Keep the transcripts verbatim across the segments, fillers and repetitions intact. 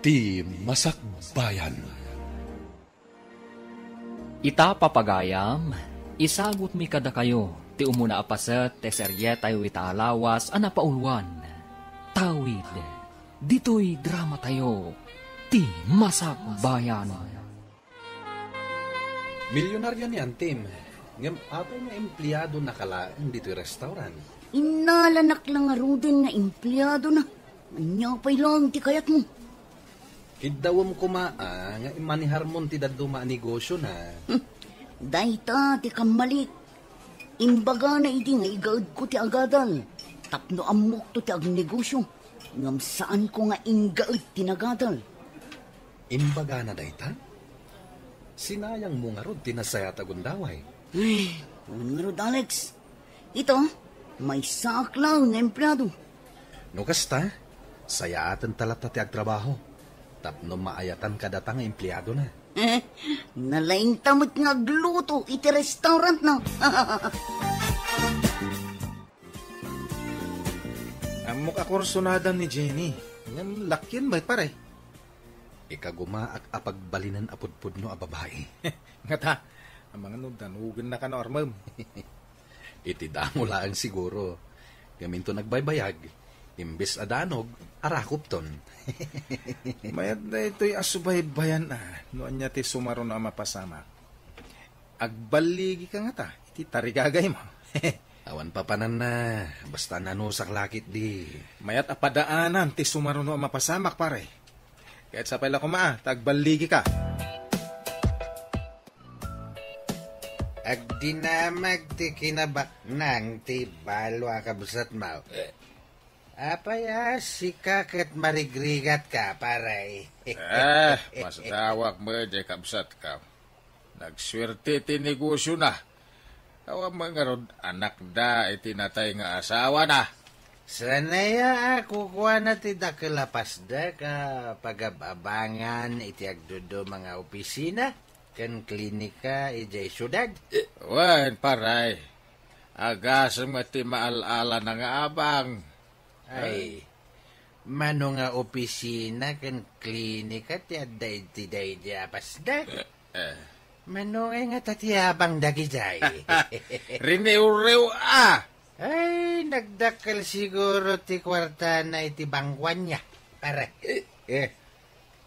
Ti Masakbayan. Ita, papagayam, isagutmi kadakayo ti umuna a paset ti serietayo ita a lawas a napauluan, Tawid. Ditoy dramatayo, Ti Masakbayan. Milyonaryo ni Antim, ngem apay nga empleadona ka laeng ditoy restaurant? Innalanak la ngaruden nga empleadona. Ania pay laeng ti kayatmo? Kiddawem koma a nga immaneharmon ti dadduma a negosiona. Hmm. Dayta ti kammalik. Imbagana idi nga igaedko ti agadal tapno ammokto ti agnegosio, ngem saanko nga inggaed ti nagadal. Imbagana dayta? Sinayangmo ngarud ti nasayaat a gundaway. Ay, wen ngarud, Alex. Ita, maysaak laeng nga empleado. No kasta, sayaatenta latta ti agtrabaho tapno maayatan kadata nga empleadona. Eh, nalaingta met nga agluto iti restaurantna. Ammok a kursunada ni Jenny. Ngem lakyen met, pare. Ikagumaak a pagbalinen a pudpudno a babai. Ngata, amangan no danogennaka no armem. Iti damo laeng siguro. Ngem inton agbaybayag, imbes a danog, arakopton. Mayat daytoy a subaybayan a, no ania ti sumaruno a mapasamak. Agballigika ngata iti tarigagaymo. Awan papananna, basta nanusak lakit di. Mayat a padaanan ti sumaruno a mapasamak, pare. Ket sapay la koma, ta agballigika. Agdinamag ti kinabaknang ti balo a kabsatmo. Eh. Apay a sika ket marigrigatka, pare? Eh, masdawak met diay kabsatka. Nagsuerte ti negosiona. Awan met ngarud anakda iti natay nga asawana. Sanaya a kukuana ti dakkel a pasdek a pagab-abangan iti agduduma nga opisina ken klinika idiay siudad. Eh, wen, pare. Agasem met ti maal-alana nga abang. Ay, mano nga opisina ken klinika ti adda iti daydi a pasdek? Eh, eh. Mano ngay ngata ti abang dagijay? Riniwriw a! Ay, nagdakkel siguro ti kuartana iti bangkuanna, pare. Eh,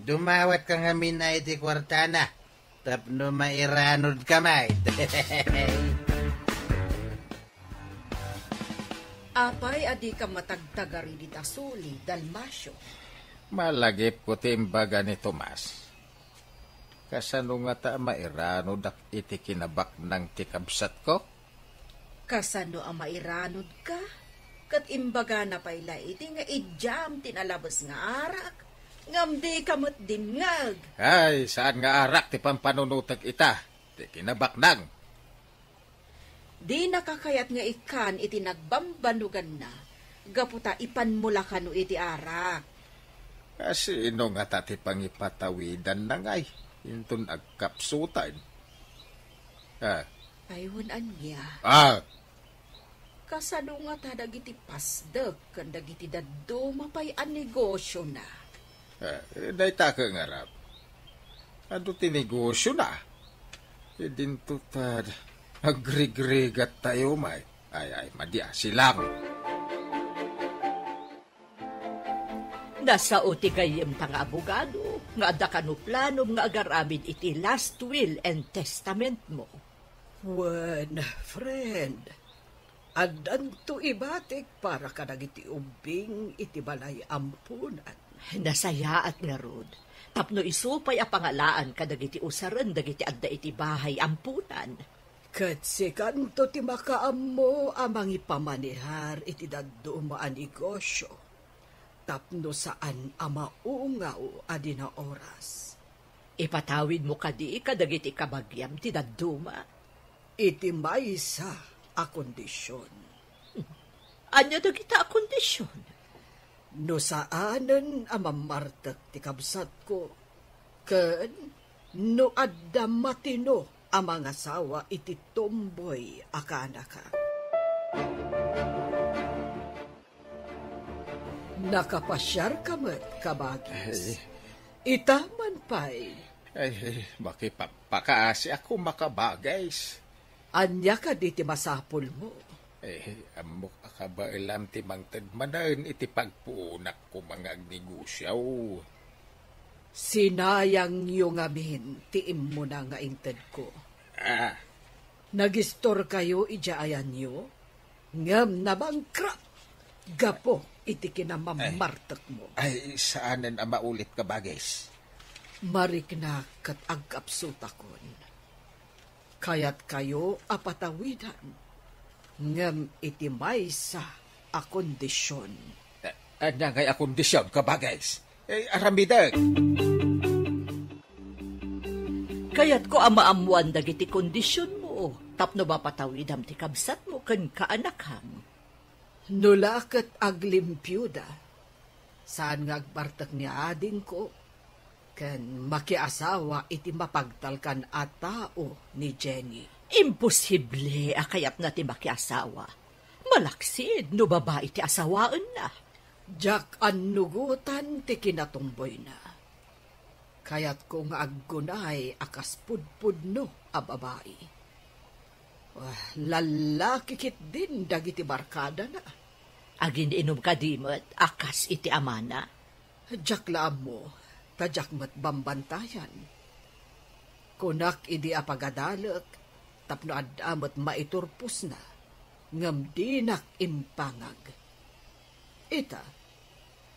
dumawatka ngamin a iti kuartana tapno mairanodka met. Apay a dika matagtagari dita suli, Dalmacio? Malagipko ti imbaga ni Tomas. Kasano ngata a mairanodak iti kinabaknang ti kabsatko? Kasano a mairanodka? Ket imbagana pay la idi nga idiam ti nalabes nga arak, ngem dika met dimngeg. Ay, saan nga arak ti pampanunotek ita, ti kinabaknang. Dinaka kayat nga ikkan iti nagbambanuganna, gapu ta ipanmo la kano iti arak. Kasino ngata ti pangipatawidanna ngay inton agkapsutan? Ah. Ay, wen ania? Ah. Kasano ngata dagiti pasdek ken dagiti dadduma pay a negosiona? Eh, dayta ket ngarud. Adu ti negosiona? Idinto ta agrigrigat tayo, may. Ay, ay, madi a, silang. Nasao ti gayyemta nga abogado nga adda kano planom nga agaramid iti last will and testamentmo. Wen, friend, addanto ibatik para kadagiti ubbing iti balay amponan. Nasayaat ngarud, tapno isu pay a pangalaan kadagiti usaren dagiti adda iti bahay amponan. Ket sikanto ti makaammo a mangipamanehar iti dadduma a negosio, tapno saan a maungaw a di naoras. Ipatawidmo kadi kadagiti kabagiam ti dadduma? Iti maysa a kondision. Ania dagita a kondision? No saanen a mammartek ti kabsatko, ken no adda matino a mangasawa iti tomboy a kaanaka. Nakapasiarka met, kabagis. Ay, Ita man pay. Ay, makipagpakaasiak koma, Kabages. Ania kadi ti masapulmo? Eh, ammok a kabaelam ti mangted manen iti pagpuonak koma nga agnegosio. Sinayangyo ngamin ti immuna nga intedko. Ah. Nagistorkayo idiay ayanyo, ngem nabankrupt gapu iti kinamammartekmo. Ay, saanen a maulit, Kabages. Mariknak ket agkapsutakon. Kayatkayo a patawidan, ngem iti maysa a kondision. Eh, ania ngay a kondision, Kabages? Eh, aramidek. Kayatko a maammoan dagiti kondisionmo tapno mapatawidam ti kabsatmo ken kaanakam. No la ket aglimpioda, saan nga agbartek ni adingko ken makiasawa iti mapagtalkan a tao ni Jenny. Imposible a kayatna ti makiasawa. Malaksid no babai ti asawaenna. Diak annugotan ti kinatumboyna. Kayatko nga aggunay a kas pudpudno a babai. Ah, lallaki ketdin dagiti barkadana. Agin-inom kadi met a kas iti amana? Diak la ammo, ta diak met bambantayan. Kunak idi a pagadalek tapno adda met maiturposna, ngem dinak impangag. Ita,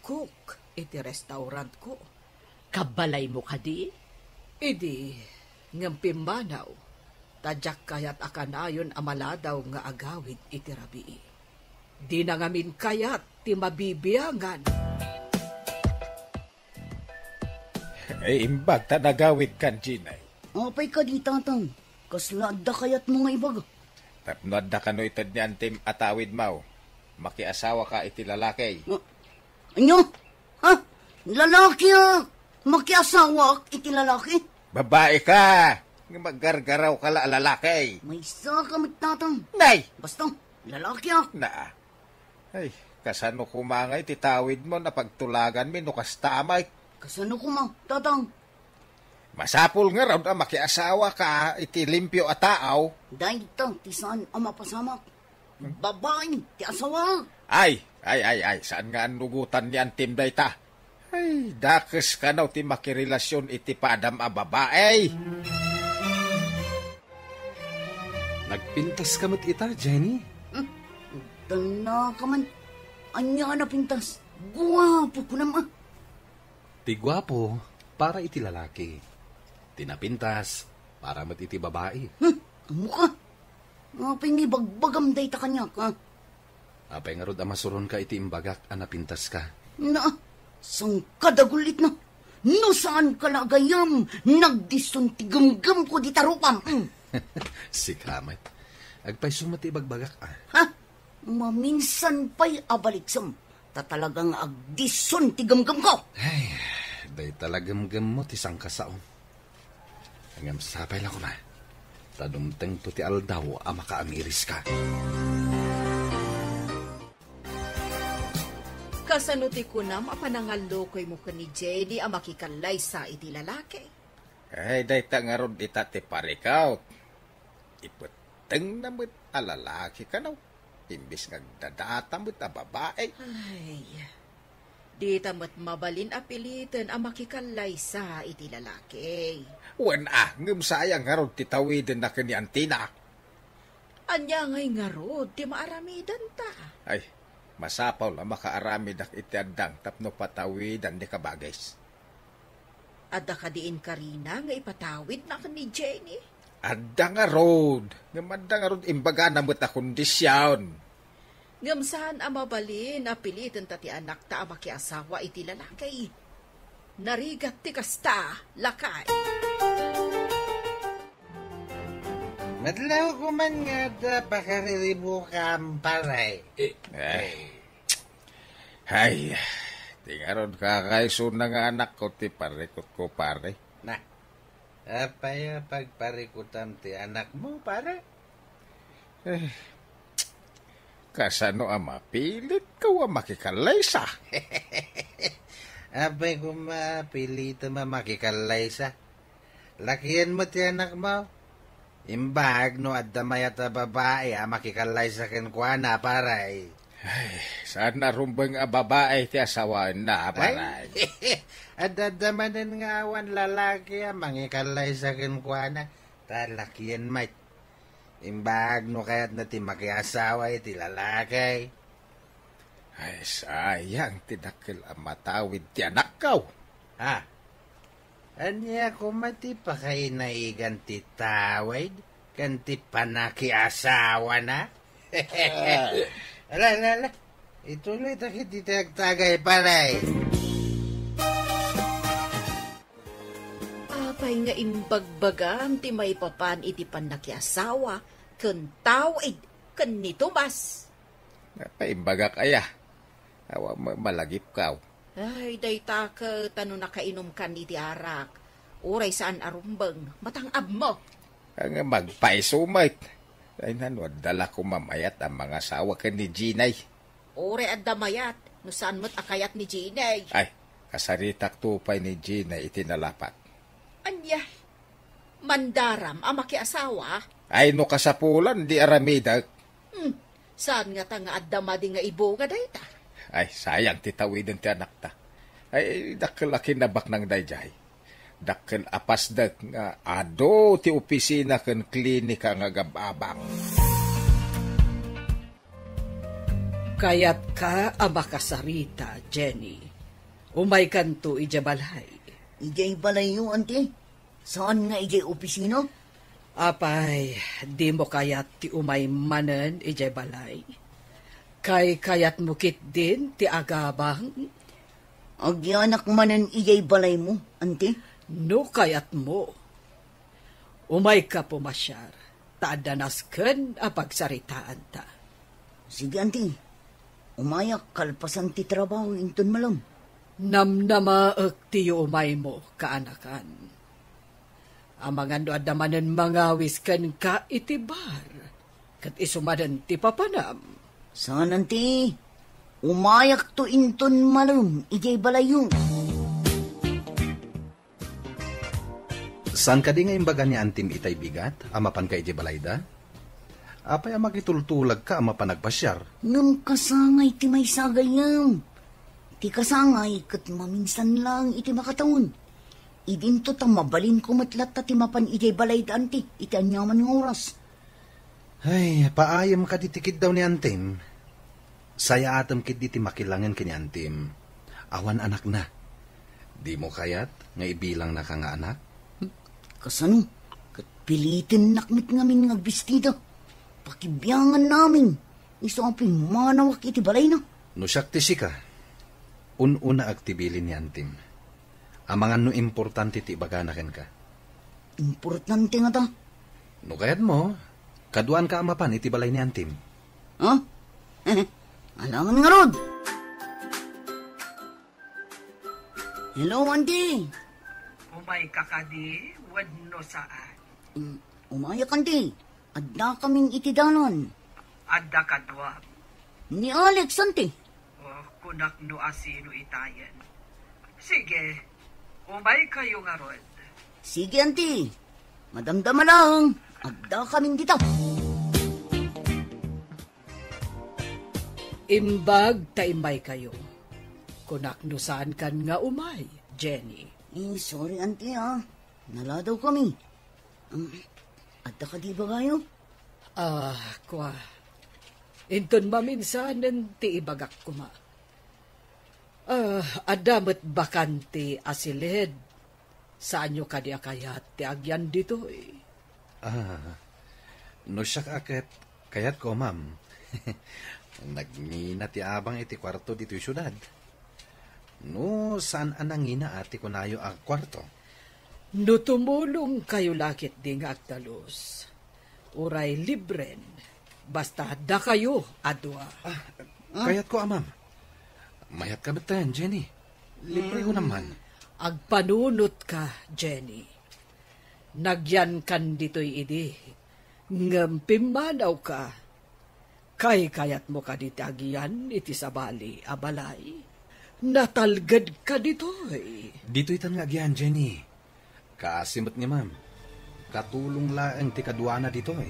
cook iti restaurantko. Kabbalaymo kadi? Idi, ngem pimmanaw, ta diak kayat a kanayon a maladaw nga agawid iti rabii. Dina ngamin kayat ti mabibiangan. Ay, imbag ta nagawidkan, Jenny. Apay kadi, Tatang? Kasla adda kayatmo nga ibaga? Tapno adda kano ited ni antim a tawidmo, makiasawaka iti lalaki. Ah, ania? Ha? Lalaki a makiasawaak iti lalaki? Babai ka! Nga maggargaraw ka la a lalaki. Maysa ka met, Tatang. Nay! Basta, lalaki a. Na. Ay, kasano koma nga iti tawidmo a pagtulaganmi no kasta met? Kasano koma, Tatang? Masapul ngarud a makiasawaka iti limpio a tao. Dayta ti saan a mapasamak. Babai ti asawa. Ay, ay, ay, ay, saan nga annugotan ni antim dayta? Ay, dakes kano ti makirelasion iti padam a babai. Nagpintas ka met ita, Jenny? Hmm? Dana ka man. Ania a napintas? Guapo kunam a. Ti guapo, para iti lalaki. Ti napintas, para met iti babai. Hmm, ammo ka? Apay nga ibagbagam dayta kaniak, ha? Apay ngarud a masuronka iti imbagak a napintaska? Na, saan ka dagulitna? No saan ka la agayam, nagdison ti gemgemko dita rupam. Mm. Sika met. Agpayso met ti ibagbagak, a. Ha? Maminsan pay a baliksem, ta talaga nga agdison ti gemgemko. Ay, dayta la gemgemmo ti sangkasao. Ngem sapay la koma, ta dumtengto ti aldaw a makaamiriska. Kasano ti kunam a panangallukoymo ken ni Jenny a makikallaysa iti lalaki? Ay, dayta ngarud ita ti parikut. Ipettengna met a lalaki kano, imbes nga agdadata met a babai. Ay, dita met mabalin a piliten a makikallaysa iti lalaki. Wen a, ngem sayang ngarud ti tawidenna ken ni antina. Ania ngay ngarud ti maaramidenta? Ay, masapul a makaaramidak iti addang tapno patawidan ni Kabages. Adda kadi inkarina nga ipatawidna ken ni Jenny? Adda ngarud, ngem adda ngarud imbagana met a kondision. Ngem saan a mabalin a pilitenta ti anakta a makiasawa iti lalaki. Narigat ti kasta, lakay. Madlaw koma nga adda pakariribukam, pare. Eh, eh. Ay, ti ngarud kakaisuna nga anakko ti parikutko, pare. Na, apay a pagparikutam ti anakmo, pare? Eh, kasano a mapilitko a makikallaysa? Apay koma, pilitem a makikallaysa. Lakien met ti anakmo. Imbag no adda mayat a babai a makikallaysa kenkuana, paray. Ay, saan a rumbeng a babai ti asawaenna, paray. Adda-adda manen nga awan lalaki a mangikallaysa kenkuana. Ta lakien met. Imbag no kayatna ti makiasawa iti lalaki. Ay, sayang ti dakkel a matawid ti anakko. Ha? Ania koma ti pakainaigan ti tawid ken ti panakiasawana? Ala, ala, ala. Ituloy ta ket iti agtagay, paray. Apay nga imbagbagam ti maipapan iti pannakiasawa ken tawid ken ni Tomas? Apay imbagak aya? Awan ma-, malagipkaw. Ay, dayta ket ta no nakainumkan iti arak, uray saan a rumbeng, matang-abmo. Nga magpaiso met. Ay, nano, adda la koma mayat a mangasawa ken ni Jinay. Uray adda mayat, no saan met a kayat ni Jinay. Ay, kasaritakto pay ni Jinay iti nalapat. Ania? Mandaram a makiasawa? Ay, no kasapulan, di aramidek. Hmm, saan ngata nga adda madi nga ibunga dayta? Ay, sayang ti tawiden ti anakta. Ay, dakkel a kinabaknang daydiay. Dakkel a pasdek nga adu ti opisina ken klinika nga agab-abang. Kayatka a makasarita, Jenny. Umaykanto idiay balay. Idiay balayyo, anti? Saan nga idiay opisina? Apay, dimo kayat ti umay manen idiay balay? Kaykayatmo ketdin ti agabang? Agyanak manen idiay balaymo, anti? No kayatmo, umayka pumasiar, ta adda nasken a pagsaritaanta. Sige, anti. Umayak kalpasan ti trabaho inton malem. Namnamaek ti yuumaymo, kaanakan. Amangan no adda manen mangawis kenka iti bar, ket isu manen ti papanam. Saan, anti. Umayakto inton malem idiay balayyo. Saan kadi nga imbaga ni Antim itay bigat a mapanka idiay balayda? Apay a makitultulagka a mapan agpasiar? Ngem kasangay ti maysa gayam. Ti kasangay ket maminsan laeng iti makatawen. Idinto ta mabalinko met latta ti mapan idiay balayda, anti, iti aniaman nga oras. Ay, paayem kadi ti kiddaw ni Antim. Sayaatem ketdi ti makilangen ken ni Antim. Awan anakna. Dimo kayat nga ibilangnaka nga anak? Kasano? Ket pilitennak met ngamin nga agbistida. Pakibianganna amin. Isu a pimmanawak iti balayna. No siak ti sika, un-unaak ti bilin ni Antim. Amangan no importante ti ibagana kenka. Importante ngata? No kayatmo, kaduaanka a mapan iti balay ni Antim. Ha? Alangan ngarud! Hello, Anti! Umayka kadi wenno saan? Mm, umayak, Anti. Addakamin iti dalan. Adda kaduam. Ni Alex, anti? O, kunak no asino itayen. Sige, umaykayo ngarud. Sige, anti. Madamdama laeng. Addakamin dita. Imbag ta immaykayo. Kunak no saankan nga umay, Jenny. Eh, sorry, anti, ah. Naladaw kami. Um, adda kadi ibagayo? Ah, kua. Inton maminsanen ti ibagak koma. Ah, adda met bakante a siled. Saanyo kadi a kayat ti agyan ditoy? Ah, no siak a ket kayatko, ma'am. Nagngina ti abang iti kuarto ditoy siudad. No saan a nangina a ti kunayo a kuarto? No tumulongkayo la ketdi nga agtalus, uray libren, basta dakayo a dua. Ah, kayatko a, ma'am. Mayatka metten, Jenny. Librehon man. Agpanunotka, Jenny. Nagyankan ditoy idi, ngem pimmanawka. Kaykayatmo kadi ti agyan iti sabali a balay? Natalgedka ditoy. Ditoy tan nga agyan, Jenny. Kaasi met nga, ma'am. Katulong laeng ti kaduana ditoy.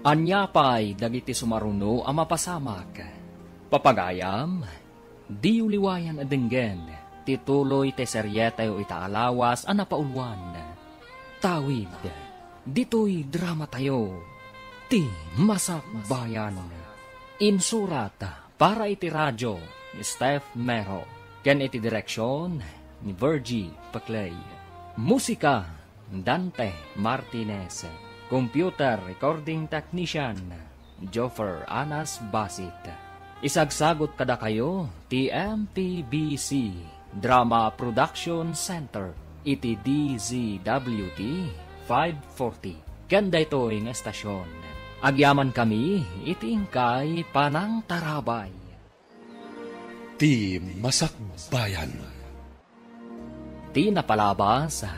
Ania pay dagiti sumaruno a mapasamak? Papagayam, diyo liwayan a denggen ti tuloy ti serietayo ita a lawas a napauluan. Tawid, ditoy dramatayo, ti Masakbayan. Insurat para iti radio ni Steph Mero, ken iti direksion ni Virgie Paclay. Musika, Dante Martinez. Computer recording technician, Joffer Anas Basit. Isagsagot kadakayo ti M T B C Drama Production Center iti D Z W T five forty. Ken daytoy nga estasion, agyaman kami iti inkay panangtarabay. Ti Masakbayan. Ti napalabas,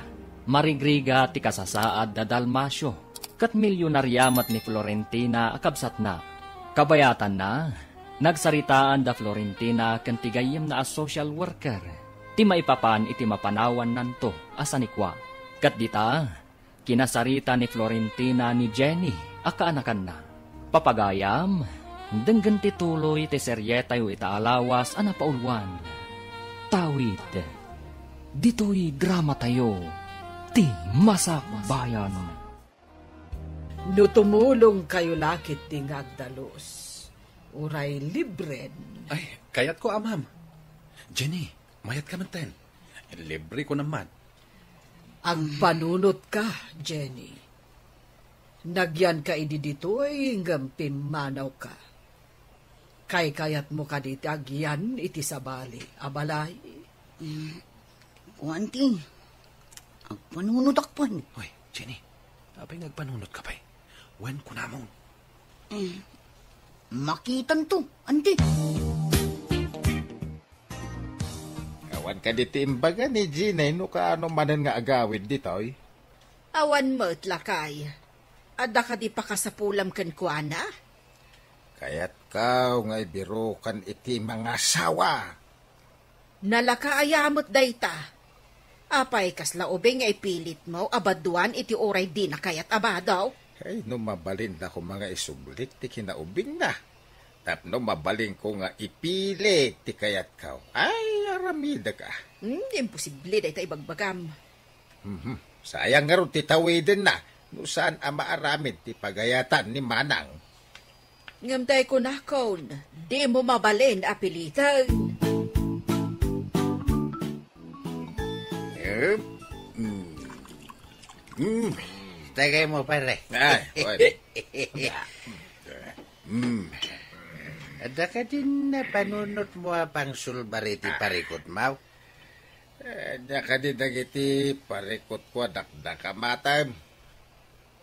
marigrigat ti kasasaad da Dalmacio, ket milyonaria met ni Florentina a kabsatna. Kabayatanna, nagsaritaan da Florentina ken ti gayyemna a social worker ti maipapan iti mapanawannanto a sanikua. Ket dita, kinasarita ni Florentina ni Jenny a kaanakanna. Papagayam, denggen ti tuloy ti serietayo ita a lawas a napauluan. Tawid, ditoy dramatayo, ti Masakbayan. No tumulongkayo la ketdi nga agdalus, uray libren. Ay, kayatko a, ma'am. Jenny, mayat ka metten. Libre ko naman. Agpanunotka, Jenny. Nagyanka idi ditoy ngem pimmanawka. Kaykayatmo kadi ti agyan iti sabali a balay? Mm, kuan ti, agpanunotak pay. Hoy, Jenny, apay nga agpanunotka pay? Wen kunamon. Mm, makitanto, anti. Awan kadi ti imbaga ni Jenny no kaano manen nga agawid ditoy? Awan met, lakay. Adda kadi pakasapulam kenkuana? Kayatko nga ibirukan iti mangasawa. Nalaka aya met dayta. Apay, kasla ubing nga ipilitmo a baduan iti uray dina kayat a bado? Ay, no mabalin la koma nga isubli ti kinaubingna. Tapno mabalinko nga ipili ti kayatko. Ay, aramidek a. Hmm, imposible dayta ibagbagam. Mhm. Sayang ngarud ti tawidenna no saan a maaramid ti pagayatan ni Manang. Ngem tay kunakon, dimo mabalin a piliten. Eh, mm. Mm. Tagaymo, pare. Ay, wen. Mm. Adda kadin napanunotmo a pangsulbar iti parikutmo? Eh, dakadi dagiti parikutko a dakdakamatem.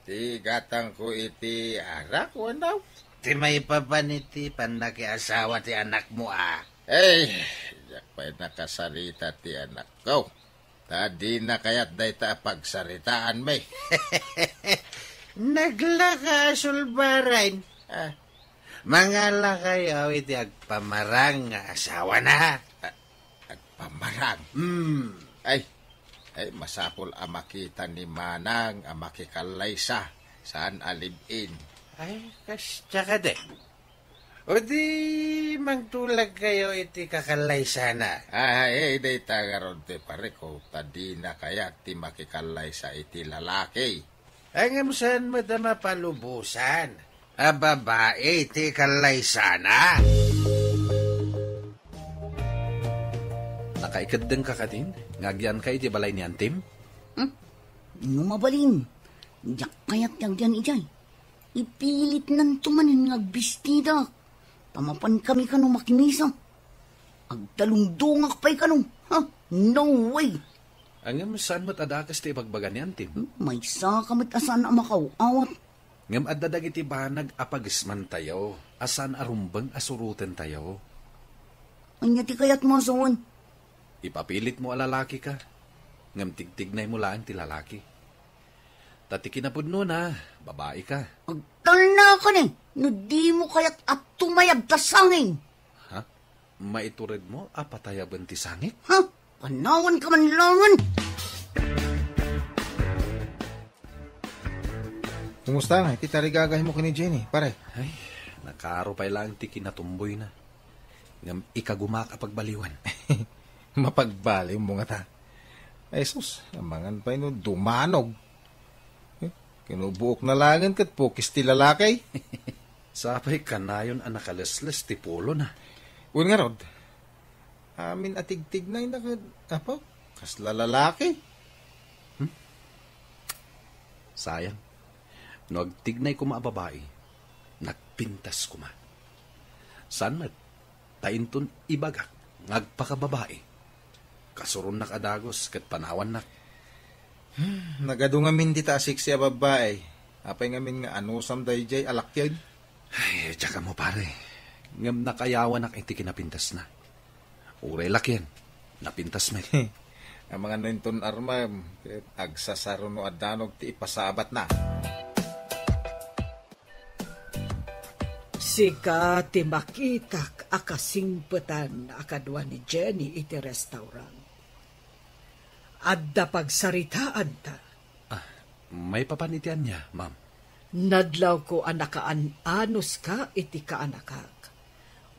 Ti gatangko iti arak, wenno? Ti maipapan iti pannakiasawa ti anakmo a. Ay, diak pay nakasarita ti anakko. Ta dina kayat dayta a pagsaritaanmi. Naglaka a sulbaren. Ah. Mangalakayo iti agpamarang nga asawana. Ah, agpamarang? Hmm. Ay, ay, masapul a makita ni Manang a makikallaysa, saan a live-in. Ay, kasta kadi. O di, mangtulagkayo iti kakallaysana. Ay, ay, dayta ngarud ti parikko, ta dina kayat ti makikallaysa iti lalaki. Ay, ngem saan met a mapalubosan a babai ti kallaysana? Nakaikeddengka kadin nga agyanka iti balay ni Antim? Hmm? No mabalin, diak kayat ti agyan idiay. Ipilitnanto manen nga agbestidak. Pamapan kami kano makimisa. Agdalungdongak pay kano. Ha? No way! Ngem saan met a dakes ti ibagbaga ni Antim? Hmm, maysa ka met a saan a makaw-awat. Ngem adda dagiti banag a pagismantayo a saan a rumbeng a surotentayo. Ania ti kayatmo a sawen? Ipapilitmo a lalaki ka, ngem tigtignaymo laeng ti lalaki. Ta ti kinapudnona, babaika. Agtalnaka ni, no dimo kayat a tumayab ta sangin. Ha? Maituredmo a patayaben ti sangik? Ha? Panawanka man laengen. Kumusta nga iti tarigagaymo ken ni Jenny, pare? Ay, nakaaro pay laeng ti kinatumboyna. Ngem ikagumak a pagbaliwen. Mapagbaliwmo ngata. Ay sus, amangan pay no dumanog. Eh, kinubuokna laengen ket pukis ti lalaki. Sapay kanayon a nakalesles ti pulona. Wen ngarud, amin a tigtignayna ket, apo, kasla lalaki. Hmm? Sayang. No agtignay koma a babai, nagpintas koma. Saan met, ta inton ibagak nga agpakababai, kasuronnak a dagus ket panawannak. Hmm, nagadu ngamin dita a sexy a babbai. Apay ngamin nga anusam daydiay a lakian? Ay, diak ammo, pare. Ngem nakayawanak iti kinapintasna. Uray lakian, napintas met. Amangan no inton armam, ket agsasaro no addanog ti ipasabatna. Sika ti makitak a kasingpetan a kadua ni Jenny iti restaurant. Adda pagsaritaanta. Ah, maipapan iti ania, ma'am? Nadlawko a nakaan-anuska iti kaanakak.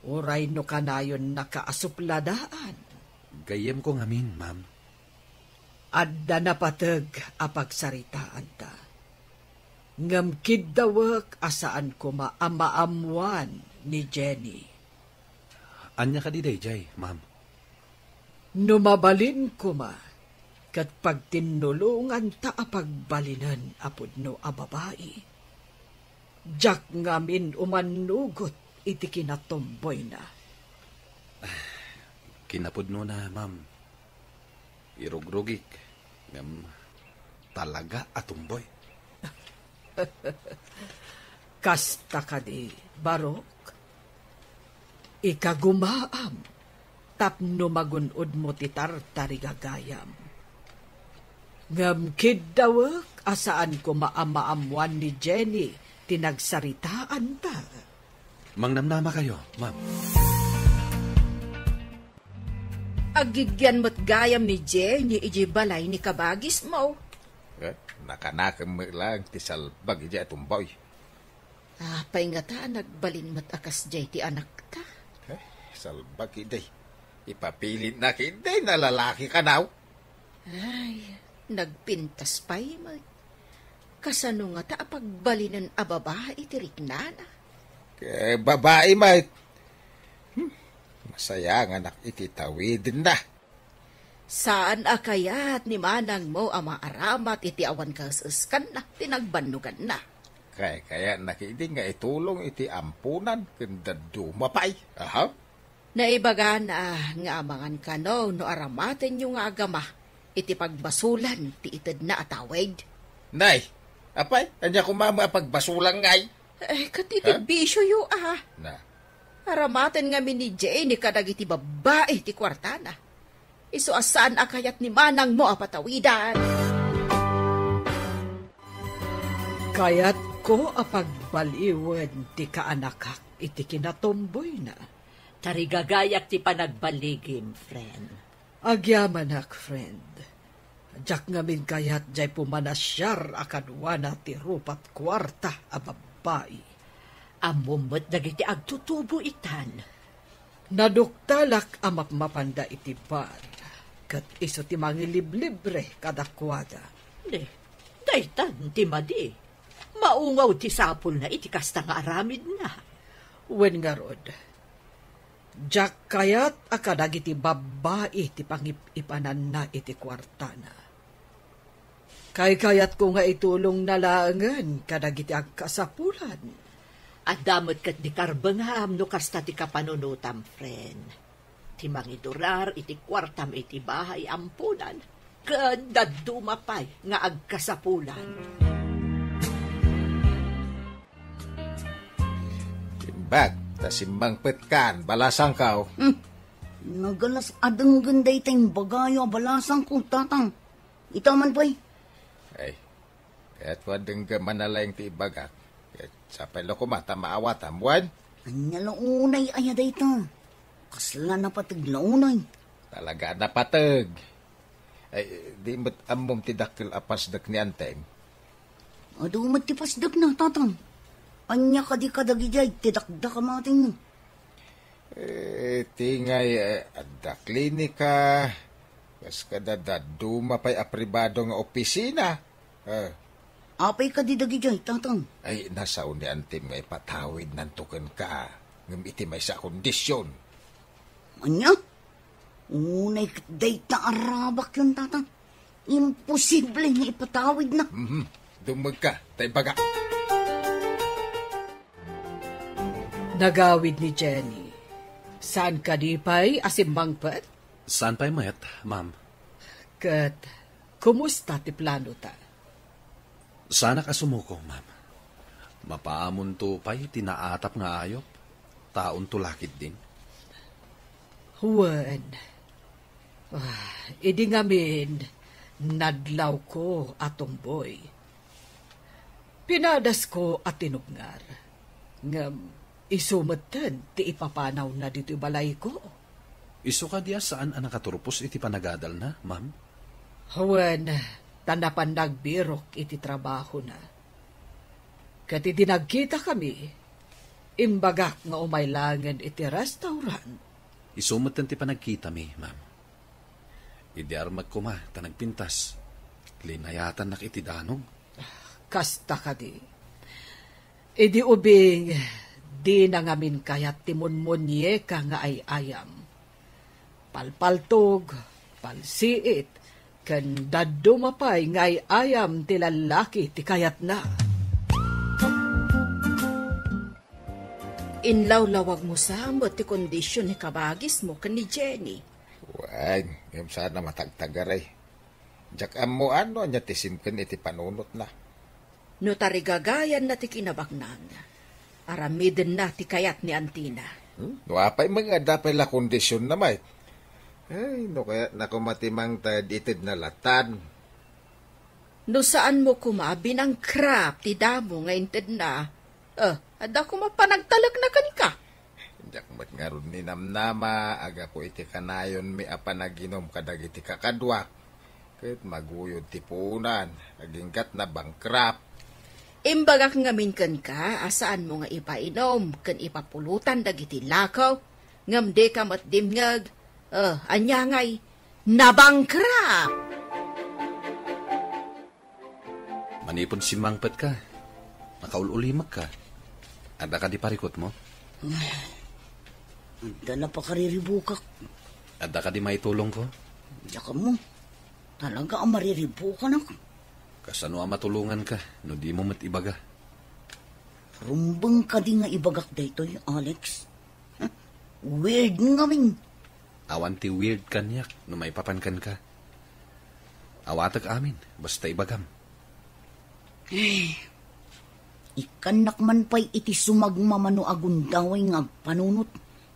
Uray no kanayonnaka a supladaan. Gayyemko ngamin, ma'am. Adda napateg a pagsaritaanta. Ngem kiddawek a saan koma a maammoan ni Jenny. Ania kadi daydiay, ma'am? No mabalin koma, ket pagtinnulonganta a pagbalinen a pudno a babai. Diak ngamin umannugot iti kinatumboyna. Kinapudnona, ma'am. Irugrugik, ngem talaga a tumboy. Kasta kadi, Barok? Ikagumaam tapno magun-odmo ti tartarigagayam. Ngem kiddawek a saan koma a maammoan ni Jenny ti nagsaritaanta. Mangnamnamakayo, ma'am. Aggigyan met gayam ni Jenny idiay balay ni kabagismo. Eh, nakanakem met laeng ti salbag idiay a tumboy. Apay ngata a nagbalin met a kasdiay ti anakta? Eh, salbag idi. Ipapilitna ketdi a lalaki kanaw. Ay, nagpintas pay met. Kasano ngata a pagbalinen a babai ti riknana? Ket babai met. Hmm, masayanganak iti tawidenna. Saan a kayat ni manangmo a maaramat iti awan kaes-eskanna ti nagbannoganna? Kaykayatna ketdi nga itulong iti amponan ken dadduma pay. Aha. Naibagana nga amangan kano no aramatenyo nga agama iti pagbasolan ti itedna a tawid. Nay, apay, ania koma met a pagbasolan ngay? Eh, ket iti Ha? bisioyo, ah. Na. Aramaten ngamin ni Jenny kadagiti babbai ti kuartana. Isu a saan a kayat ni manangmo a patawidan. Kayatko a pagbaliwen ti kaanakak iti kinatumboyna. Tarigagayak ti panagbaligim, friend. Agyamanak, friend. Diak ngamin kayat diay pumanasiar a kaduana ti rupat kuarta a babbai. Ammom met dagiti agtutubo itan. Naduktalak a mapmapanda iti bar, ket isu ti mangiliblibre kadakuada. Ne, daytan ti madi. Maungaw ti sapulna iti kasta nga aramidna. Wen ngarud, diak kayat a kadagiti babbai ti pangip-ipananna iti kuartana. Kaykayatko nga itulongna laengen kadagiti agkasapulan. Adda met ket di karbengam no kasta ti kapanunotam, friend. Ti mangidurar iti kuartam iti bahay amponan, ket dadduma pay nga agkasapulan. Imbag ta simmangpetkan, balasangko. Hmm. Nagalas a denggen dayta imbagayo a balasangko, tatang. Ita man pay. Ay, Ket wadengga manalaing ti ibagak. Ket sapay la koma ta maawatam, wen? Ania la unay aya dayta? Kasla napateg la unay? Talaga a napateg. Ay, di met ammom ti dakkel a pasdek ni Antim? Adu met ti pasdekna, Tatang. Ania kadi kadagidiay ti dakdak a matingmo? Eh, ti ngay, eh, adda klinika, kas kada dadduma pay a pribado nga opisina. Eh, Apay kadi dagidiay, Tatang? Ay, nasao ni Antim nga ipatawidnanto kenka, ngem iti maysa a kondisyon. Ania? Unay ket dayta a rabakyon, Tatang. Imposible nga ipatawidna. Mhm. Dummegka, ta ibaga. Nagawid ni Jenny. Saan kadi pay a simmangpet? Saan pay met, ma'am. Ket kumusta ti planota? Saanak a sumuko, ma'am. Mapaamonto pay ti naatap nga ayup. Taonto la ketdin. Wen. Ah, idi ngamin, nadlawko a tumboy. Pinadasko a tinubngar. Ngem isu metten ti ipapanawna ditoy balayko. Isu kadi a saan a nakaturpos iti panagadalna, ma'am? Wen, ta napan nagbirok iti trabahona. Ket idi nagkitakami, imbagak nga umay laengen iti restaurant. Isu metten ti panagkitami, ma'am. Idi armek koma ta nagpintas, linayatannak iti danum. Kasta kadi. Idi ubing, dina ngamin kayat ti munmunieka nga ay-ayam. Palpaltog, palsiit, ken dadduma pay nga ay-ayam ti lallaki ti kayatna. Inlawlawagmo sa met ti kondision ni kabagismo ken ni Jenny. Wen, ngem saan a matagtagaray. Diak ammoan no ania ti simken iti panunotna. No tarigagayanna ti kinabaknang, aramidenna ti kayat ni antina. Hmm? No apay met nga adda pay la kondisionna met. Ay, no kayatna koma ti mangted, itedna latan. No saanmo koma binangkrap ti damo nga intedna, eh, adda koma panagtalekna kenka. Diak met ngarud ninamnama a gapu iti kanayonmi a panaginum kadagiti kakaduak, ket maguyod ti puonan, agingga't nabangkrap. Imbagak ngamin kenka a saanmo nga ipainom ken ipapulotan dagiti lako, ngem dika met dimngeg. Eh, ania ngay? Nabangkrap! Manipud simmangpetka, nakaul-ulimekka. Adda kadi parikutmo? Adda la pakariribukak. Adda kadi maitulongko? Diak ammo. Talaga a mariribukanak. Kasano a matulonganka no dimo met ibaga? Rumbeng kadi nga ibagak daytoy, Alex? Weird ngamin. Awan ti weird kaniak no maipapan kenka. Awatek amin, basta ibagam. Eh, ikkannak man pay iti sumagmamano a gundaway nga agpanunot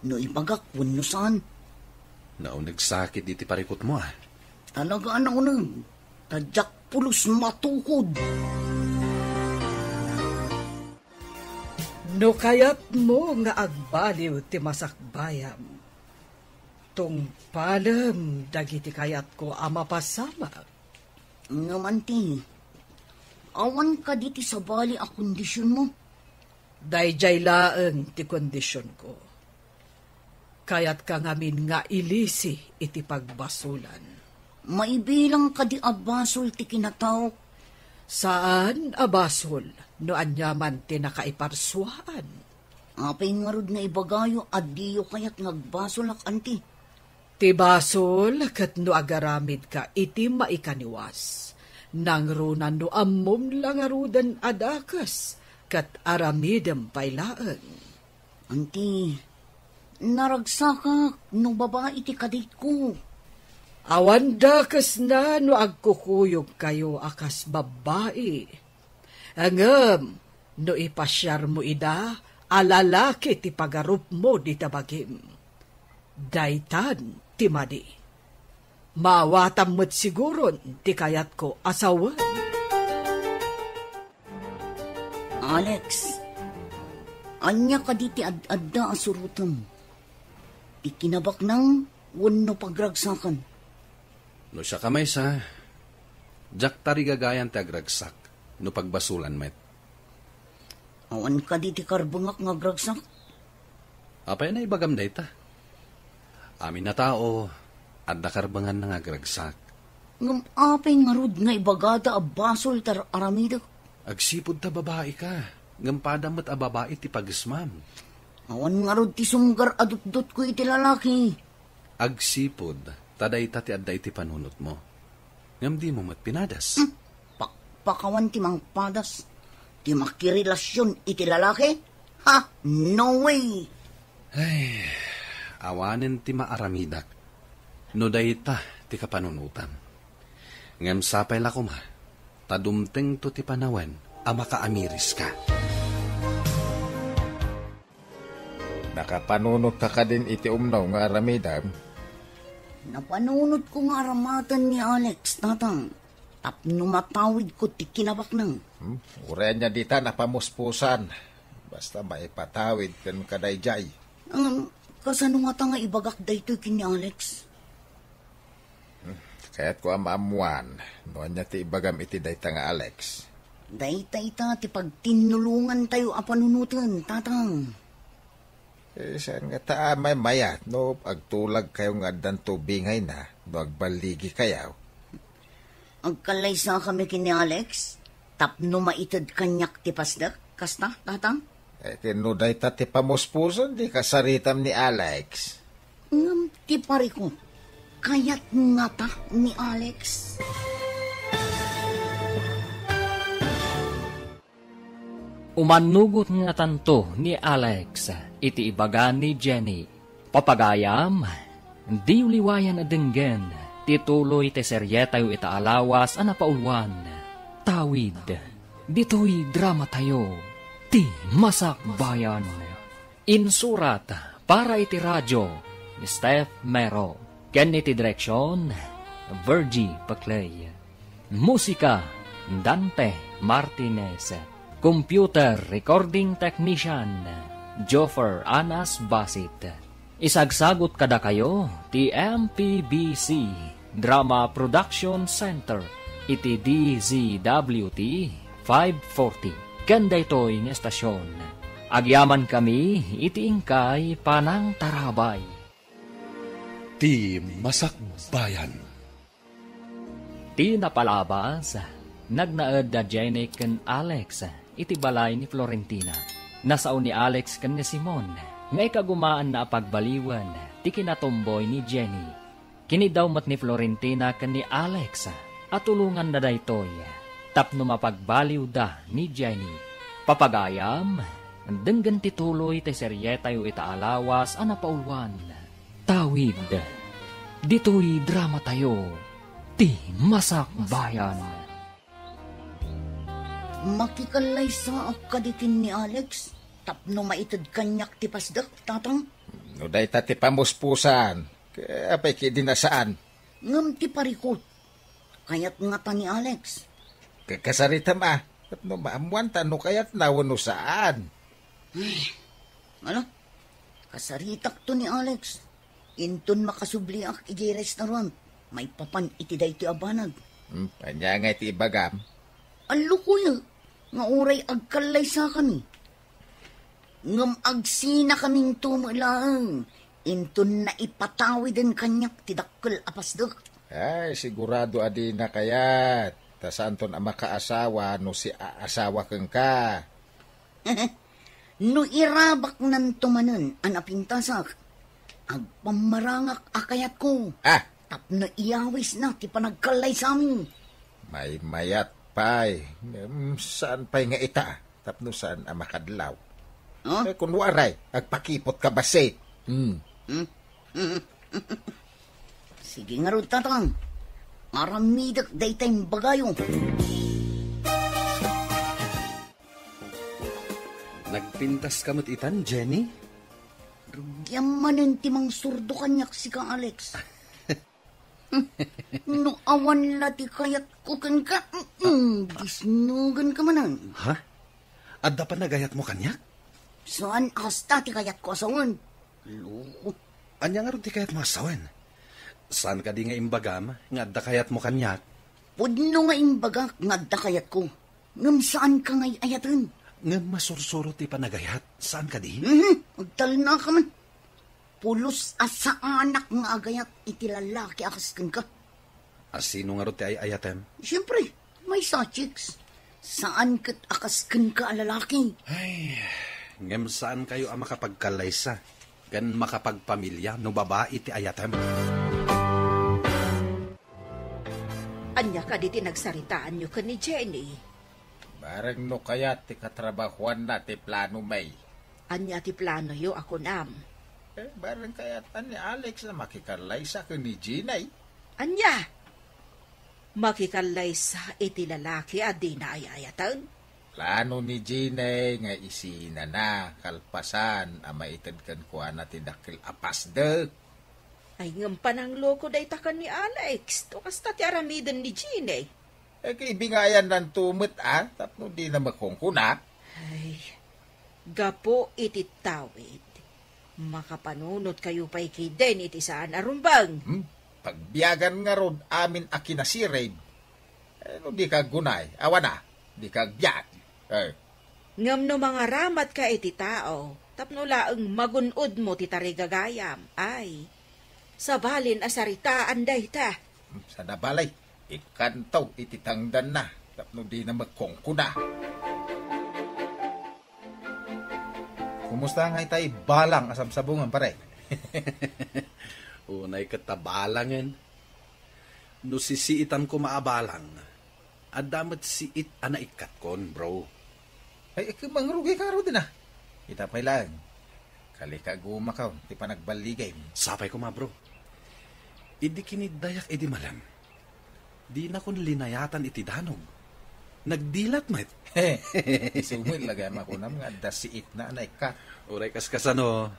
no ibagak wenno saan. Naunegsakit iti parikutmo, ah. Talaga a nauneg, ta diak pulos matukod. No kayatmo nga agbaliw ti masakbayam, tungpalem dagiti kayatko a mapasamak. Ngem anti, awan kadi ti sabali a kondisionmo? Daydiay laeng ti kondisionko. Kayatka ngamin nga ilisi iti pagbasolan. Maibilang kadi a basol ti kinataok? Saan a basol no aniaman ti nakaiparsuaan. Apay ngarud nga ibagayo a diyo kayat nga agbasolak, anti? Ti basol ket no agaramidka iti maikaniwas. Nangruna no ammom la ngaruden a dakes ket aramidem pay laeng. Anti, naragsakak no babai ti kaditko. Awan dakesna no agkukuyogkayo a kas babbai. Ngem no ipasiarmo ida a lalaki ti pagarupmo dita bagim, daytan ti madi. Maawatam met siguron ti kayatko a sawen. Alex, ania kadi ti ad-adda a surotem? Ti kinabaknang wenno pagragsakan? No siak a maysa, diak tarigagayan ti agragsak no pagbasolan met. Awan kadi ti karbengak nga agragsak? Apay a naibagam dayta? Amin a tao, adda karbenganna nga agragsak. Ngem apay ngarud nga ibagada a basol ti ar-aramidek? Agsipud ta babai ka, ngem pada met a babai ti pagesmam. Awan ngarud ti sunggar a dutdotko iti lalaki. Agsipud ta dayta ti adda iti panunotmo. Ngem dimo met pinadas. Hmm, pakpakawan ti mangpadas. Ti makirelasion iti lalaki? Ha? No way! Ay, awanen ti maaramidak no dayta ti kapanunotam. Ngem sapay la koma ta dumtengto ti panawen a makaamiriska. Nakapanunotka kadin iti umno nga aramidem? Napanunotko nga aramaten ni Alex, Tatang, tapno matawidko ti kinabaknang. Hmm? Uray ania dita napamuspusan. Basta maipatawid kenka daydiay. Ngem, kasano ngata nga ibagak daytoy ken ni Alex? Hmm, kayatko a maammoan no ania ti ibagam iti dayta nga Alex. Dayta ita ti pagtinnulongantayo a panunoten, Tatang. Eh, saan ngata a maymayat no agtulagkayo nga addanto bingayna no agballigikayo? Agkallaysakami ken ni Alex tapno maited kaniak ti pasdek, kasta, Tatang? Eh, ken no dayta ti pamuspuson, di kasaritam ni Alex. Ngem ti parikut, kayat ngata ni Alex? Umannugot ngatanto ni Alex iti ibaga ni Jenny. Papagayam, diyo liwayan a denggen ti tuloy ti serietayo ita a lawas a napauluan. Tawid, ditoy dramatayo, Ti Masakbayan. Insurat para iti radio, Steph Mero. Ken iti direksyon, Virgie Paclay. Musika, Dante Martinez. Computer recording technician, Joffer Anas Basit. Isagsagot kadakayo ti M P B C Drama Production Center iti D Z W T five forty. Ken daytoy nga estasyon, agyamankami iti inkay panangtarabay. Ti Masakbayan. Ti napalabas, nagnaed da Jenny ken Alex iti balay ni Florentina. Nasao ni Alex ken ni Simon nga ikagumaanna a pagbaliwen ti kinatumboy ni Jenny. Kiniddaw met ni Florentina ken ni Alex a tulonganna daytoy tapno mapagbaliwda ni Jenny. Papagayam, denggen ti tuloy ti serietayo ita a lawas a napauluan. Tawid, ditoy dramatayo, Ti Masakbayan. Makikallaysaak kadi ken ni Alex tapno maited kaniak ti pasdek, Tatang? No dayta ti pamuspusan, apay ketdi a saan? Ngem ti parikut, kayat ngata ni Alex. Ka-, kasaritam a, tapno maammoanta no kayatna wenno saan. Ay, ala, kasaritakto ni Alex. Inton makasubliak idiay restaurant, maipapan iti daytoy a banag. Hmm, ania ngay ti ibagam? Allukoy nga uray agkallaysakami. Ngem agsinakaminto met laeng inton naipatawiden kaniak ti dakkel a pasdek. Ay, sigurado a dina kayat. Ta saanton a makaasawa no siaasawa kenka. No irabaknanto manen a napintasak, agpammarangak a kayatko. Ah! Tapno iyawisna ti panagkallaysami. Maymayat pay. Ngem saan pay nga ita? Tapno saan a makadlaw? Huh? Eh, kun waray, agpakipotka bassit. Hmm. Hmm? Sige ngarud, Tatang. Aramidek dayta imbagayo. Nagpintaska met itan, Jenny? Rugiam manen ti mangsurdo kaniak sika, Alex. No awan la ti kayatko kenka, mm, disnugenka manen. Ha? Adda panagayatmo kaniak? Saan a kasta ti kayatko a sawen. Loko. Ania ngarud ti kayatmo a sawen? Saan kadi nga imbagam nga adda kayatmo kaniak? Pudno nga imbagak nga adda kayatko, ngem saanka nga ay-ayaten. Ngem masursuro ti panagayat, saan kadi? Mhm, agtalnaka man. Pulos a saanak nga agayat iti lalaki a kas kenka. A sino ngarud ti ay-ayatem? Siempre, maysa a chicks. Saan ket a kas kenka a lalaki. Ay, ngem saan kayo a makapagkallaysa ken makapagpamilia no babai ti ayatem. Ania kadi ti nagsaritaanyo ken ni Jenny? Bareng no kayat ti katrabahuanna ti plano, May. Ania ti planoyo a kunam? Eh, bareng kayat ni Alex a makikallaysa ken ni Jenny. Ania? Makikallaysa iti lalaki a dina ay-ayaten? Plano ni Jenny nga isinana kalpasan a maited kenkuana ti dakkel a pasdek. Ay, ngem panangloko dayta ken ni Alex. To kasta ti aramiden ni Jenny. Eh, kaibingayan nanto met, a, tapno dina makungkuna. Ay, gapu iti tawid, makapanunot kayo pay kiden iti saan a rumbeng. Hmm? Pagbiagan ngarud amin a kinasirib. Eh, no di ka aggunay, awan a, di ka agbiag. Eh. Ngem no mangaramatka iti tao, tapno laeng magun-odmo ti tarigagayam, ay, sabalin a saritaan dayta. Hmm, saan a balay, ikkanto iti tangdanna, tapno dina makungkuna. Kumusta nga itay balang a sabsabungan, pare? Unay ket ta balangen. No sisiitan koma a balang, adda met siit a naikkatkon, bro. Ay, ikka mangrugay ka ngarud, a. Ita pay laeng. Kalikagumakaw ti panagballigay. Sapay koma, bro. Idi kiniddayak idi malem, dinakon linayatan iti danog. Nagdilat met. Isu met la gayam a kunam nga adda siitna a naikkat. Uray kaskasano,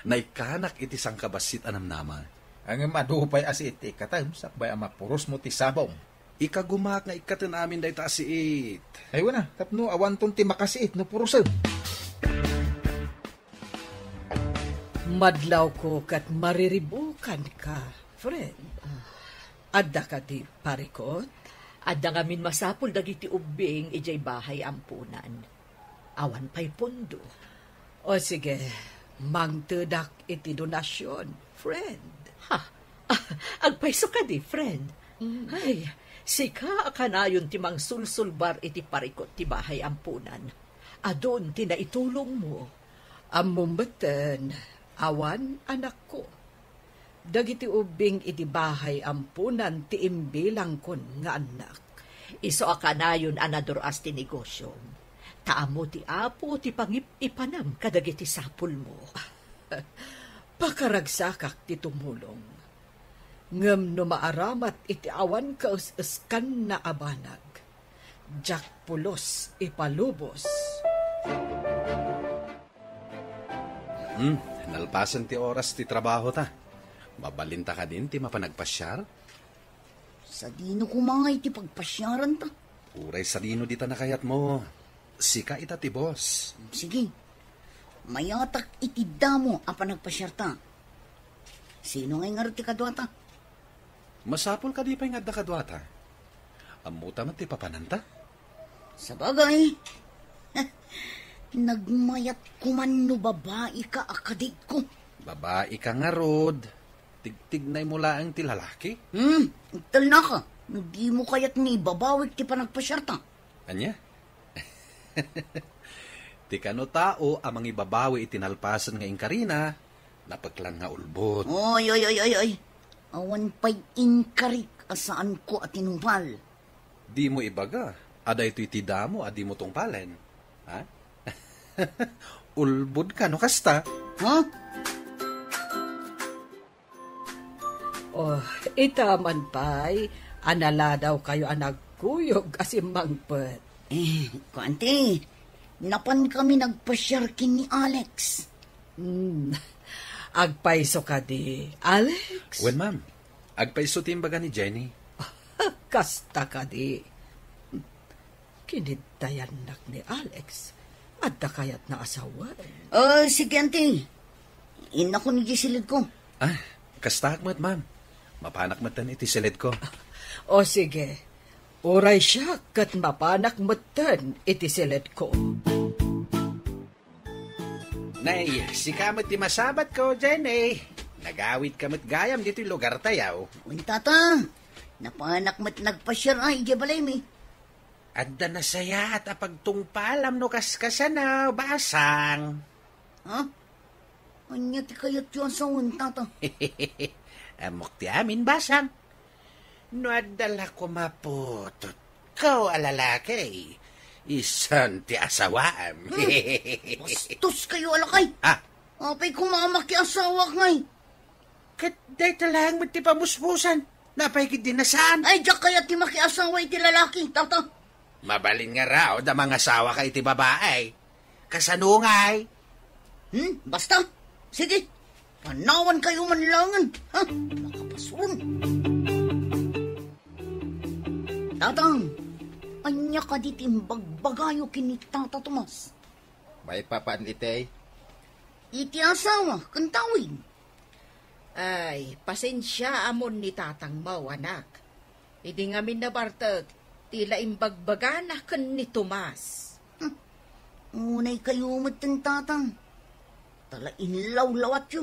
naikkanak iti sangkabassit a namnama. Ngem adu pay a siit ti ikkatem, sakbay a mapurosmo ti sabong. Ikagumak nga ikkaten amin dayta a siit. Ay, wen a, tapno awanton ti makasiit no purosen. Madlawko ket mariribukanka, friend. Adda kadi parikot? Adda ngamin masapul dagiti ubbing idiay bahay ampunan. Awan pay pondo. O sige, mangtedak iti donasyon, friend. Ha? Agpayso kadi, friend? Mm. Ay, sika a kanayon ti mangsulsulbar iti parikot ti bahay ampunan. Adun ti naitulongmo. Ammom metten, awan, anakko. Dagiti ubbing iti bahay ampunan ti imbilangkon nga annak. Isu a kanayon a nadur-as ti negosyom. Ta ammo ti Apo ti pangip-ipanam kadagiti sapulmo. Pakaragsakak ti tumulong. Ngem no maaramat iti awan kaes-eskanna a banag, diak pulos ipalubos. Hmm, nalpasen ti oras ti trabaho ta. Mabalinta kadin ti mapan agpasiar? Sadino koma ngay ti pagpasiaranta? Uray sadino dita nakayatmo. Sika ita ti boss. Sige. Mayatak iti damo a panagpasiarta. Sino ngay ngarud ti kaduata? Masapul kadi pay nga adda kaduata? Ammota met ti papananta? Sabagay, nagmayat koman no babaika a kadiko. Babaika ngarud. Tigtignaymo laeng ti lalaki? Hmm, agtalnaka. No dimo kayat nga ibabawik ti panagpasiarta. Ania? Ti kano tao a mangibabawi iti nalpasen nga inkarina, napeklan nga ulbod. Oy, oy, oy, oy, oy. Awan pay inkarik a saanko a tinungpal. Dimo ibaga a daytoy ti damo a dimo tungpalen. Ha? Ulbod ka no kasta. Ha? Oh, ita man pay, a naladaw kayo a nagkuyog a simmangpet. Eh, kuan ti, napan kami nagpasiar ken ni Alex. Hmm, agpayso kadi, Alex? Wen, ma'am. Agpayso ti imbaga ni Jenny. Kasta kadi. Kiniddayannak ni Alex. Adda kayatna a sawen? Ah, sige, anti. Innakon iti silidko. Ah, kastaak met, ma'am. Mapanak metten iti silidko. O sige, uray siak ket mapanak metten iti silidko. Nay, sika met ti masabatko, Jenny. Nagawidka met gayam ditoy lugartayo. Wen, tata, napanak met nagpasiar idiay balaymi. Adda nasayaat a pagtungpalam no kaskasano, basang. Ha? Ania ti kayatyo a sawen, tata? Ammok ti amin, basang. No adda la koma putotko a lalaki, isun ti asawaam. Hmm, bastos kayo a lakay. Ah? Apay koma a makiasawak ngay? Ket dayta laeng met ti pamuspusan. Napay ketdi a saan? Ay, diak kayat ti makiasawa iti lalaki, tata. Mabalin ngarud a mangasawaka iti babai. Kasano ngay? Hmm, basta. Sige. Panawan kayo man langen, ha? Makapaswan. Tatang, ania kadi ti imbagbagayo ken ni Tata Tomas? Maipapan iti? Iti asawa ken tawid. Ay, pasensiaam ni tatangmo, anak. Idi ngamin nabartek, ti la imbagbagana ken ni Tomas. Hmm. Unay kayo met ken tatang. Ta la inlawlawatyo.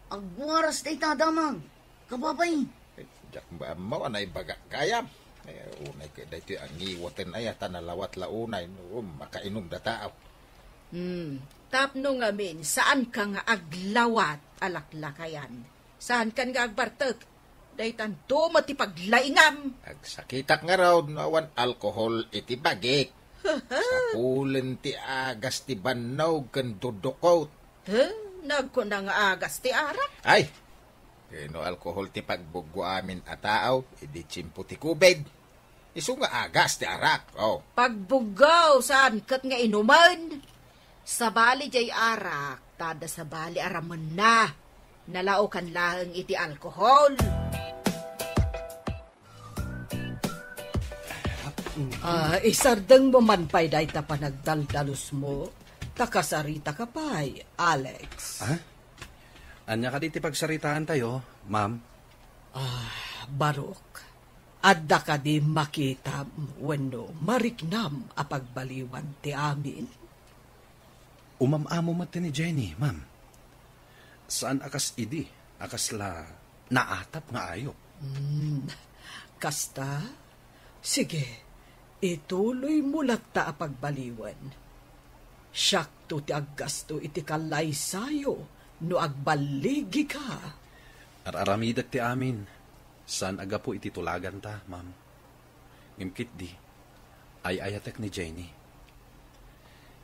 Agwaras dayta a damag. Kababay. Diak ammo a naibagak gayam. Eh, unay ket daytoy a ngiwaten aya ta nalawat la unay no makainom da tao. Hmm, tapno ngamin, saanka nga aglawat a laklakayan. Saankan nga agbartek. Daytanto met ti paglaingam. Agsakitak ngarud no awan alkohol iti bagik. Sapulen ti agas ti bannog ken dudukot. He, nagkuna nga agas ti arak? Ay, ken no alkohol ti pagbuggo amin a tao, idi tiempo ti covid. Isu nga agas ti arak, oh. Pagbuggo, saan ket nga inumen? Sabali jay arak, ta adda sabali a ramenna. Nalaokan laeng iti alkohol. Ah, isardengmo man pay dayta panagdaldalusmo, ta kasaritaka pay, Alex. Ah? Ania kadi ti pagsaritaantayo, ma'am? Ah, Barok, adda kadi makitam wenno mariknam a pagbaliwan ti amin? Umam-amo met ni Jenny, ma'am. Saan a kas idi a kasla naatap nga ayup. Hmm, kasta? Sige, ituloymo latta a pagbaliwen. Siakto ti aggasto iti kallaysayo no agballigika. Ar-aramidek ti amin. Saan a gapu iti tulaganta, ma'am. Ngem ketdi, ay-ayatek ni Jenny.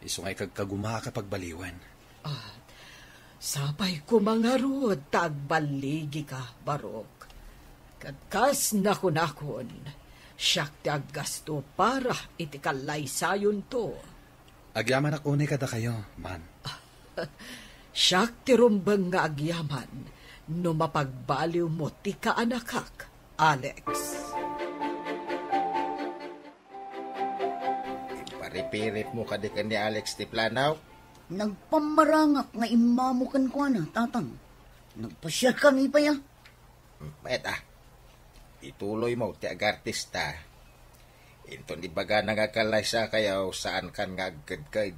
Isu nga ikagkagumaak a pagbaliwen. Ah, sapay koma ngarud ta agballigika, Barok. Ket kas nakunakon, siak ti aggasto para iti kallaysayonto. Agyamanak unay kadakayo, ma'am. Siak ti rumbeng nga agyaman no mapagbaliwmo ti kaanakak, Alex. Iparipiripmo kadi ken ni Alex ti planaw? Nagpammarangak nga immamo kenkuana, Tatang. Nagpasiarkami pay a. Met a, ituloymo ti agartista. Inton ibagana nga agkallaysakayo, saankan nga agkedked.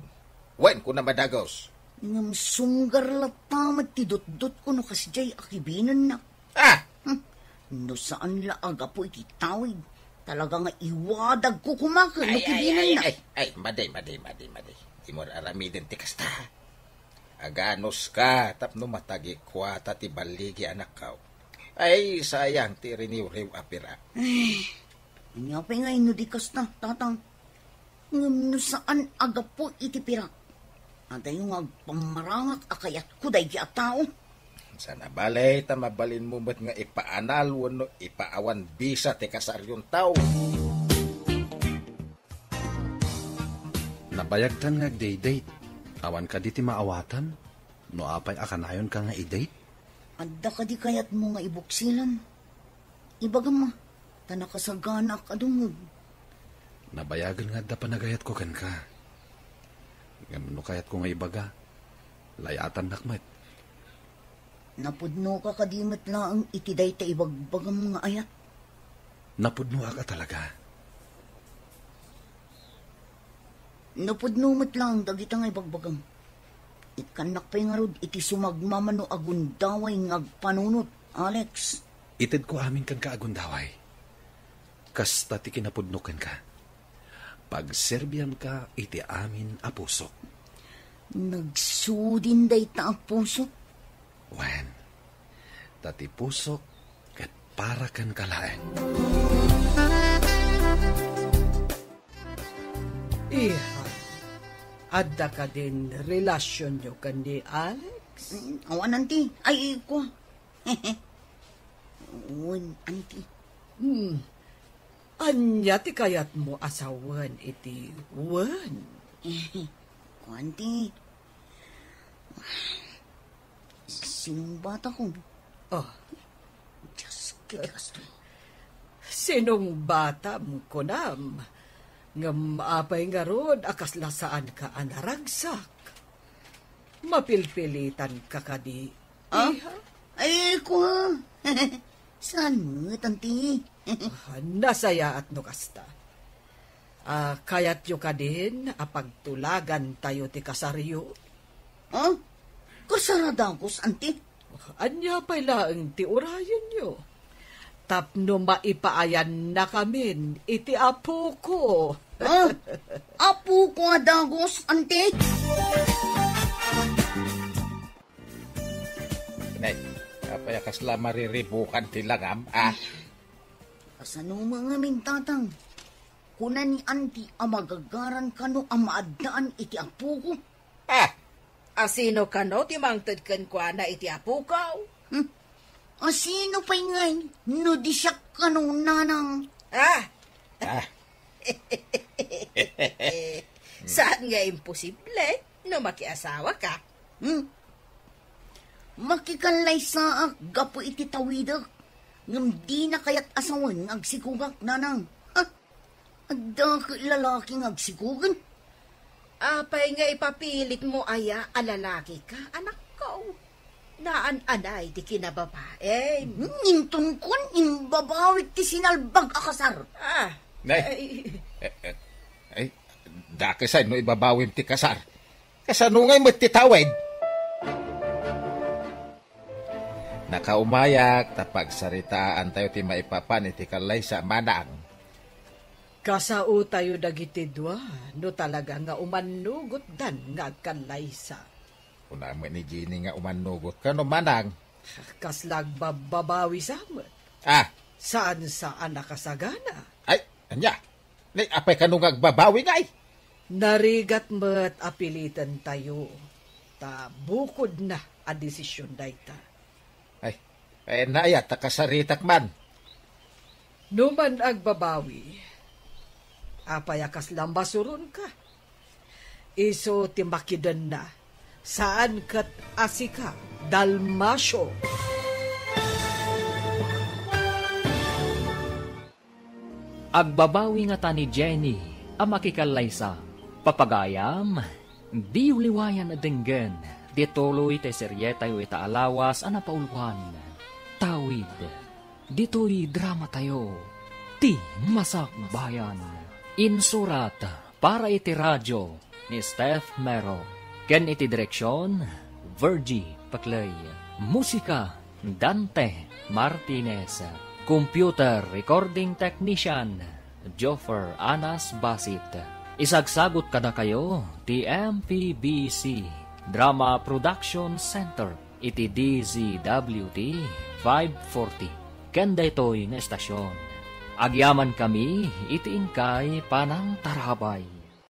Wen, kuna madagus. Ngem sumgar latta met ti dutdotko no kasdiay a kibinennak. Ah! Hmm. No saan la a gapu iti tawid, talaga nga iwadagko koma ken no kibinennak. Ay, ay, ay, ay, madi, madi, madi, madi. Dimo aramiden ti kasta. Aganuska tapno matagikuata ti balligi anakko. Ay, sayang ti riniwriw a pirak. Ay, ania pay nga inno di kasta, Tatang? Ngem no saan a gapu iti pirak, adayo nga agpammarangak a kayatko daydi a tao. Saan a bale ta mabalinmo met nga ipaanal wenno ipaawan bisa ti kasaryonto. Nabayagtan nga agdaydiay. Awan kadi ti maawatan no apay a kanayonka nga i-date? Adda kadi kayatmo nga ibuksilan? Ibagam a, ta nakasaganaak a dumngeg. Nabayagen nga adda panagayatko kenka. Ngem no kayatko nga ibaga, layatannak met. Napudnoka kadi met laeng iti dayta ibagbagam nga ayat? Napudnoak a talaga. Napudno met laeng dagita nga ibagbagam. Ikkannak pay ngarud iti sumagmamano a gundaway nga agpanunot, Alex. Itedko amin kenka a gundaway. Kasta ti kinapudno kenka. Pagserbianka iti amin a pusok. Nagsudin dayta a pusok? Wen, ta ti pusok ket para kenka laeng. Iha, adda kadin relasionyo ken ni Alex? Mm, awan, anti. Ay, ko. Wen, anti. Hmm. Ania ti kayatmo a sawen iti wen? Kuan ti, sinong batakon? Oh. Diyos, kiti kastoy. Sinong batam, kunam? Ngem apay ngarud a kasla saanka a naragsak? Mapilpilitanka kadi, Ah? Iha? Ay, kua. Saan met, anti? Ah, nasayaat no kasta. Ah, kayatyo kadin a pagtulagantayo ti kasaryo? Ah? Kasar a dagus, anti? Ania pay laeng ti urayenyo? Tapno maipaayannakamin iti apoko. Ah? Apoko a dagus, anti? Nay, apay a kasla mariribukan ti langam, ah? Kasano ngamin, tatang? Kuna ni anti a magagaran kano a maaddaan iti apoko. Ah! Asino kano ti mangted kenkuana iti apoko? Hmm? Asino pay ngay no di siak kano, nanang? Ah! Ah. Saan nga imposible no makiasawaka? Hmm? Makikallaysaak gapu iti tawidek, ngem dina kayat a sawen nga agsikogak, nanang. Ha? Adda ket lalaki nga agsikogen? Apay nga ipapilitmo aya a lalaki ka, anakko? Naan-anay ti kinababaem. Hmm, inton kuan, imbabawik ti sinalbag a kasar. Ah, Nay. Ay. Eh, eh, ay, dakesay no ibabawim ti kasar. Kasano ngay met ti tawid? Nakaumayak ta pagsaritaantayo ti maipapan iti kallaysa, manang. Kasaotayo dagiti dua no talaga nga umannugotdan nga agkallaysa. Kuna met ni Jenny nga umannugot kano, manang. Kasla agbabbabawi sa met. Ah. Saan sa a nakasagana? Ay, ania? Nay, apay kano nga agbabawi ngay? Narigat met a pilitentayo, ta bukodna a desisyon dayta. Ay, ay, naayat ta kasaritak man. No man agbabawi, apay a kasla masuronka? Isu ti makidenna, saan ket a sika, Dalmacio. Agbabawi ngata ni Jenny a makikallaysa. Papagayam, diyo liwayan a denggen ti tuloy ti serietayo ita a lawas a napauluan, Tawid. Ditoy dramatayo, Ti Masakbayan. Insurat para iti radio ni Steph Mero, ken iti direksyon, Virgie Paclay. Musika, Dante Martinez. Computer recording technician, Joffer Anas Basit. Isagsagut kadakayo ti M P B C Drama Production Center iti D Z W T five forty ken daytoy nga estasyon. Agyamankami iti inkay panangtarabay.